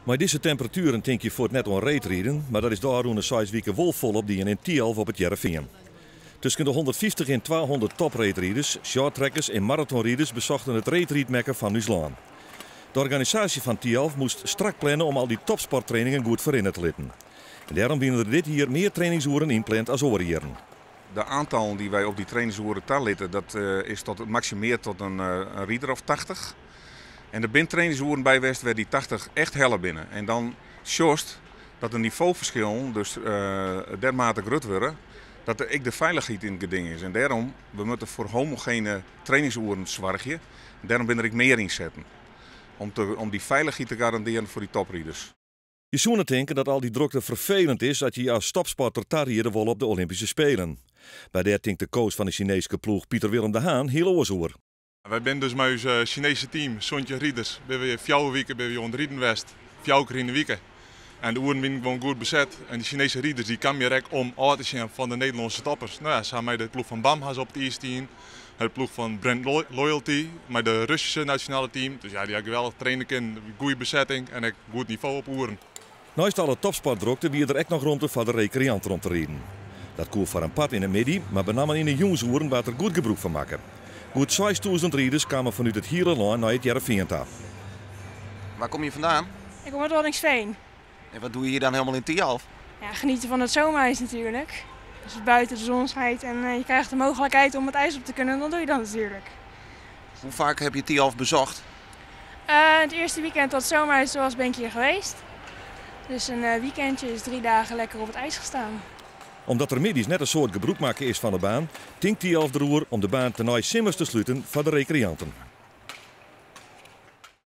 Mei dizze temperatueren tinke je fuort net oan reedriden, mar dat is de ôfrûne 6 wike wol folop dien yn Thialf op It Hearrenfean. Tusken de 150 en 200 topreedriders, shorttrackers en maratonriders besochten it reedrydmekka fan ús lân. De organisaasje fan Thialf moast strak planne om al dy topsporttrainingen goed ferrinne te litten. En dêrom wiene der dit jier mear trainingsoeren ynpland as oare jierren. De oantallen dy't wy op dy trainingsoeren talitte, dat is tot, maksimeard tot in rider of 80. En der binne trainingsoeren by west wêr't dy 80 echt helle binne. En dan sjochst dat de nivoferskillen dus dermate grut wurde dat der ek de feilichheid yn it geding is. En dêrom, we moatte foar homogene trainingsoeren soargje. En dêrom binne der ek mear ynsetten. Om dy feilichheid te garandearjen foar dy topriders. Je soene tinke dat al dy drokte ferfelend is as je je as topsporter tariede wolle op de Olympyske Spelen. Mar dêr tinkt de coach fan de Sineeske ploech Pieter Willem de Haan hiel oars oer. Wy binne dus mei ús Sineeske team, 17 riders, binne wy 4 wiken binne wy oan it riden west. 4 kear yn de wike. En de oeren wiene gewoan goed beset. En dy Sineeske riders dy kamen hjir ek om ôf te sjen fan de Nederlânske toppers. No ja, se ha mei de ploech fan BAM ha se op it iis stien. De ploech fan Brand Loyalty, mei de Russyske nasjonale team. Dus ja, dy ha geweldich traine kinnen, goede besetting en ek goed nivo op oeren. Neist alle topsportdrokte wie der ek noch romte foar de rekreanten om te riden. Dat koe foar in part yn de middei, mar benammen yn de jûnsoeren waard der goed gebrûk fan makke. Goed 6000 riders kamen fanút it hiele lân nei It Hearrenfean ta. Wêr komme je fandaan? Ik kom út Waddinxveen. En wat dogge je hjir dan hielendal yn Thialf? Ja, genieten van het zomerijs natuurlijk. Als het buiten de zon schijnt en je krijgt de mogelijkheid om het ijs op te kunnen, dan doe je dat natuurlijk. Hoe faak ha je Thialf besocht? Het eerste weekend dat het zomerijs was, ben ik hier geweest. Dus een weekendje is 3 dagen lekker op het ijs gestaan. Omdat der middeis net in soad gebrûk makke is fan de baan, tinkt Thialf deroer om de baan tenei simmers te sluten foar de rekreanten.